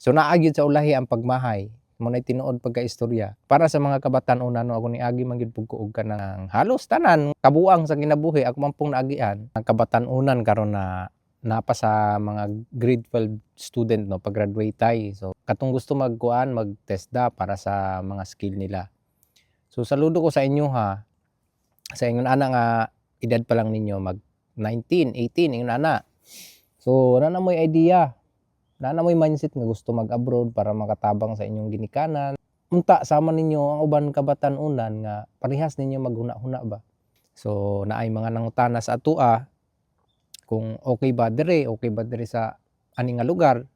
So naa gyud sa ulahi ang pagmahay. Mao nay tinuod pagkaistorya. Para sa mga kabatan-onan, no, ako niagi man gyud pud ko og kanang halos tanan kabuang sa kinabuhi ako man pong naagian. Ang kabatan-onan karon na napa sa mga grade 12 student, no, pag-graduate tay. So katong gusto magkuan, mag-TESDA para sa mga skill nila. So saludo ko sa inyo ha. Sa ingon ana nga edad pa lang ninyo, mag 19, 18, ingon ana. So naa na mo'y idea. Naa na mo'y mindset nga gusto mag-abroad para makatabang sa inyong ginikanan. Unta sama ninyo ang uban kabatan-onan nga parehas ninyo maghuna-huna ba. So naay mga nangutana sa atoa kung okay ba dire sa ani nga lugar.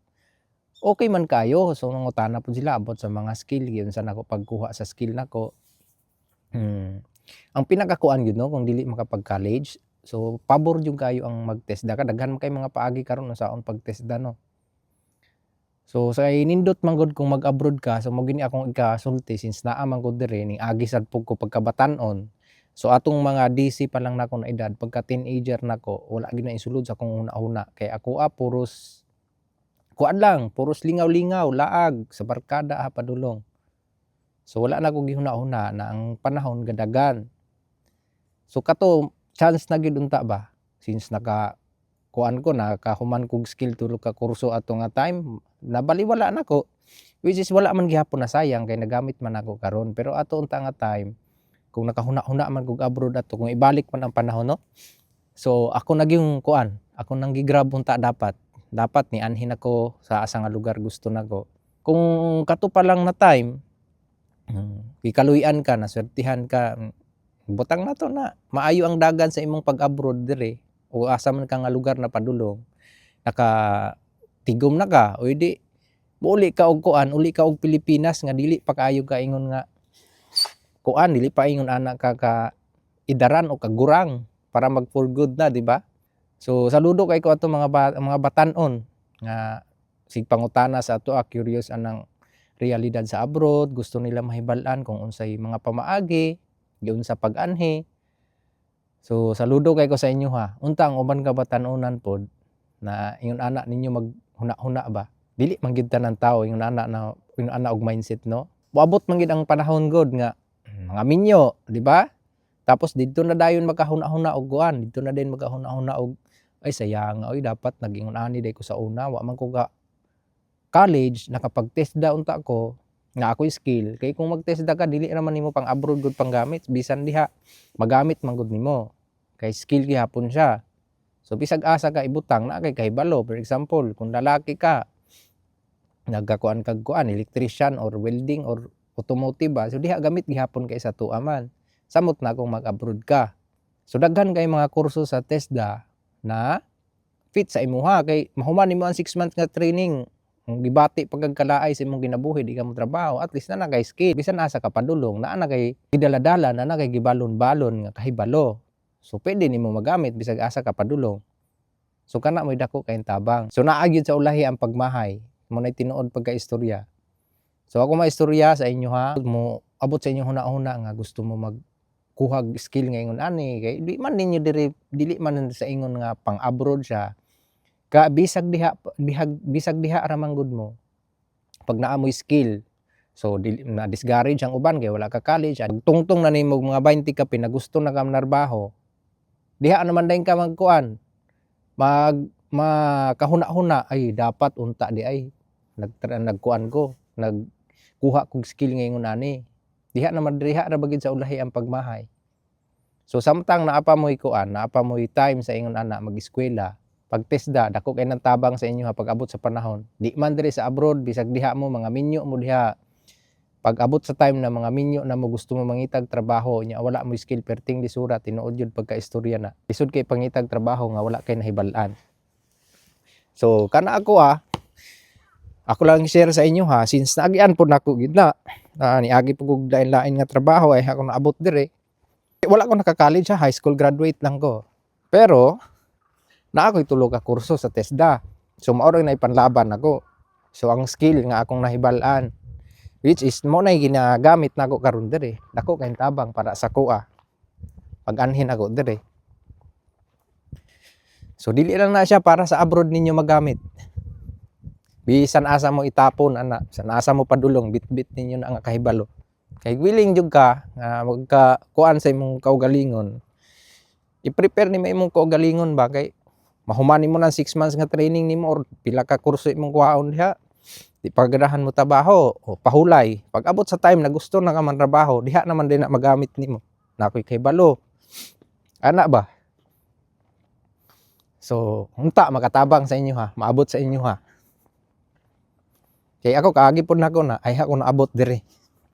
Okay man kayo. So nangutana pud sila about sa mga skill, giunsa nako pagkuha sa skill nako. Ang pinakakuan gyud, no, kung dili makapag-college, so pabor jud kayo ang mag-TESDA ka. Daghan man kay mga paagi karon unsaon pag-TESDA, no. So sa nindot man gud kung mag-abroad ka, so mao gini akong ikasulti since naa man ko diri, ning agi sad pud ko pagkabatan-on. So atong mga DC pa lang nako na edad, pagka teenager nako, wala gyud na isulod sa akong huna-huna kay ako puros kuan lang, puros lingaw-lingaw, laag sa barkada ha padulong. So wala na ko gihuna-huna na ang panahon gadagan. So kato chance na gyud unta ba, since naka kuan ko, nakahuman kog skill, tulo ka kurso ato nga time, nabaliwala nako, which is wala man gihapon na sayang kay nagamit man ako karon. Pero ato unta nga time, kung nakahuna-huna man kog abroad ato, kung ibalik man ang panahon, no, so ako na gyung kuan, ako nang gi-grab unta. Dapat ni anhin ako sa asa nga lugar gusto nako. Kung kato pa lang na time, gikaluy-an ka, naswertihan ka, butang nato na maayo ang dagan sa imong pag-abroad dire o asa man ka nga lugar na padulong, naka tigom na ka o di muuli ka og kuan, uli ka og Pilipinas nga dili pa kaayo ka ingon nga kuan, dili pa ingon ana ka ka idaran o kagurang para mag for good na, di ba? So saludo kay ko ato mga batan-on nga sig pangutana sa ato, curious anang realidad sa abroad, gusto nila mahibal-an kung unsay mga pamaagi, giunsa pag-anhi. So saludo kay ko sa inyo ha. Unta ang uban ka batan-onan pod na ingon ana ninyo maghuna-huna ba. Dili man gyud tanan tawo ingon ana na ingon ana og mindset, no. Moabot man gyud ang panahon gud nga mga minyo, di ba? Tapos didto na dayon magkahuna-huna og kuan, didto na din magkahuna-huna og ay, sayang oy, dapat nag-ingon ani day ko sa una, wa man ko ga college, nakapag-TESDA unta ko nga ako'y skill. Kay kung mag-TESDA ka, dili raman nimo pang abroad gud panggamit, bisan diha magamit man gud nimo kay skill gihapon siya. So bisag asa ka ibutang, naa kay kahibalo. For example, kung lalaki ka, nagkakuan kag kuan, electrician or welding or automotive ba, so diha gamit gihapon kay sa tua man, samot na kung mag-abroad ka. So daghan kay mga kurso sa TESDA na fit sa imuha kay mahuman nimo ang 6 months nga training, kung gibati pag kalaay sa imong kinabuhi, di ka mo trabaho, at least naa na kay skill, bisan asa ka padulong, naa na kay gidala-dala, naa na kay gibalon-balon nga kahibalo. So pwede nimo magamit bisag asa ka padulong. So kana mo'y dako kayong tabang. So naa gyud sa ulahi ang pagmahay. Mao nay tinuod pagkaistorya. So ako maistorya sa inyo ha, mo abot sa inyong huna-huna nga gusto mo mag kuhag skill nga ingon ani kay di man ninyo diri, dili man sa ingon nga pang abroad siya ka, bisag diha bihag, bisag diha ra man gud mo pag naa moy skill. So dili na discourage ang uban kay wala ka college. Tungtong na nimo mga 20 ka, pinagusto na ka manarbaho, diha naman dayon ka magkuan, mag makahuna-huna, ay, dapat unta di ay nagkuan ko, nagkuha kog skill nga ingon ani. Diha naman, diha ra ba gid sa ulahi ang pagmahay. So samtang naa pa mo'y kuan, naa pa mo'y time sa ingon ana mag-eskwela, pag-TESDA, dako kay ng tabang sa inyo ha pag-abot sa panahon. Di man diri sa abroad, bisag diha mo mga minyo mo diha. Pag abot sa time na mga minyo na mo, gusto mo mangitag trabaho nya wala mo skill, perting lisura, tinuod yun pagka-istorya na. Lisod kay pangitag trabaho nga wala kay nahibal-an. So kana ako ako lang share sa inyo ha, since naagian po nako gid na. Na niagi po kog lain-lain nga trabaho ay ako naabot dire. Wala ko naka-college ha, high school graduate lang ko. Pero naa ko'y tulo ka kurso sa TESDA. So mao ra na ipanlaban nako. So ang skill nga akong nahibal-an, which is mo na ginagamit nako karon dire. Dako kay tabang para sa kuha. Pag-anhin ako dire. So dili lang na siya para sa abroad ninyo magamit. Bisan asa mo itapon ana, bisan asa mo padulong, bitbit ninyo na nga kahibalo. Kay willing jud ka nga magka kuan sa imong kaugalingon. I-prepare nimo imong kaugalingon ba, kay mahuman nimo ng 6 months nga training nimo or pila ka kurso imong kuhaon diha. Di pa ganahan mo trabaho o pahulay. Pag abot sa time na gusto na ka man trabaho, diha naman din na magamit nimo. Na ako'y kahibalo. Ana ba? So, unta makatabang sa inyo ha, maabot sa inyo ha. Kay ako kaagi pod nako na, ay ako naabot diri.